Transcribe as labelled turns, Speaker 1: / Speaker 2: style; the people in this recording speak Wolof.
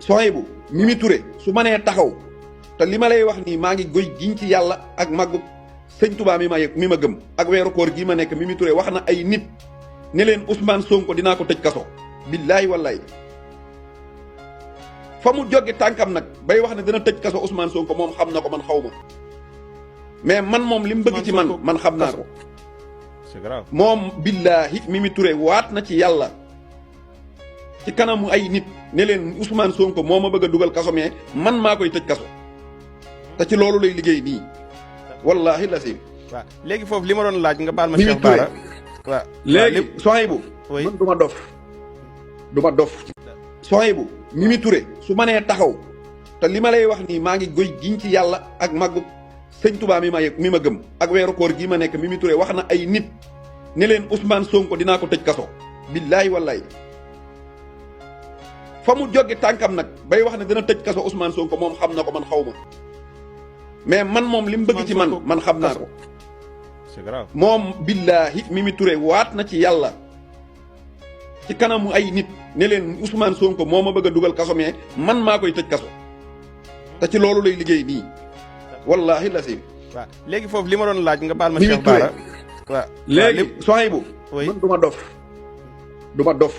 Speaker 1: Sohaybu Mimi Touré su ma nee taxaw te li ma lay wax nii maa ngi goy giñ ci yàlla ak màggu sëñ Touba mi ma gëm ak weeru koor gii ma nekk Mimi Touré wax na ay nit ne leen Ousmane Sonko dinaa ko tëj kaso. billaahi wallaahi fa mu jóge tànkam nag bay wax ne dina tëj kaso Ousmane Sonko moom xam na ko man xaw ma mais man moom li mu bëgg ci man xam naa ko.
Speaker 2: c'est grave
Speaker 1: moom billaahi Mimi Touré waat na ci yàlla ci kanamu ay nit ne leen Ousmane Sonko moo ma bëgg a dugal kaso mais man maa koy tëj kaso te ci loolu lay liggéey nii wallaahi la si.
Speaker 2: waaw léegi foofu li ma doon laaj nga baal ma.
Speaker 1: Mimi
Speaker 2: Cheikh Bara
Speaker 1: Touré
Speaker 2: waaw
Speaker 1: léegi Sohaybu
Speaker 2: oui
Speaker 1: man du ma dof Sohaybu Mimi Touré su ma nee taxaw te li ma lay wax nii maa ngi goy giñ ci yàlla ak màggu sëñ Touba mi ma gëm ak weeru koor gii ma nekk Mimi Touré wax na ay nit ne leen Ousmane Sonko dinaa ko tëj kaso. billaahi wallaahi fa mu jóge tànkam nag bay wax ne dina tëj kaso Ousmane Sonko moom xam na ko man xaw ma mais man moom li mu bëgg ci man xam naa ko.
Speaker 2: c'est grave
Speaker 1: moom billaahi Mimi Touré waat na ci yàlla ci kanamu ay nit ne leen Ousmane Sonko moo ma bëgg a dugal kaso mais man maa koy tëj kaso te ci loolu lay liggéey nii wallaahi la si.
Speaker 2: waaw léegi foofu li ma doon laaj nga baal ma.
Speaker 1: Mimi
Speaker 2: Cheikh Bara
Speaker 1: Touré
Speaker 2: waaw
Speaker 1: léegi Sohaybu
Speaker 2: oui
Speaker 1: man du ma dof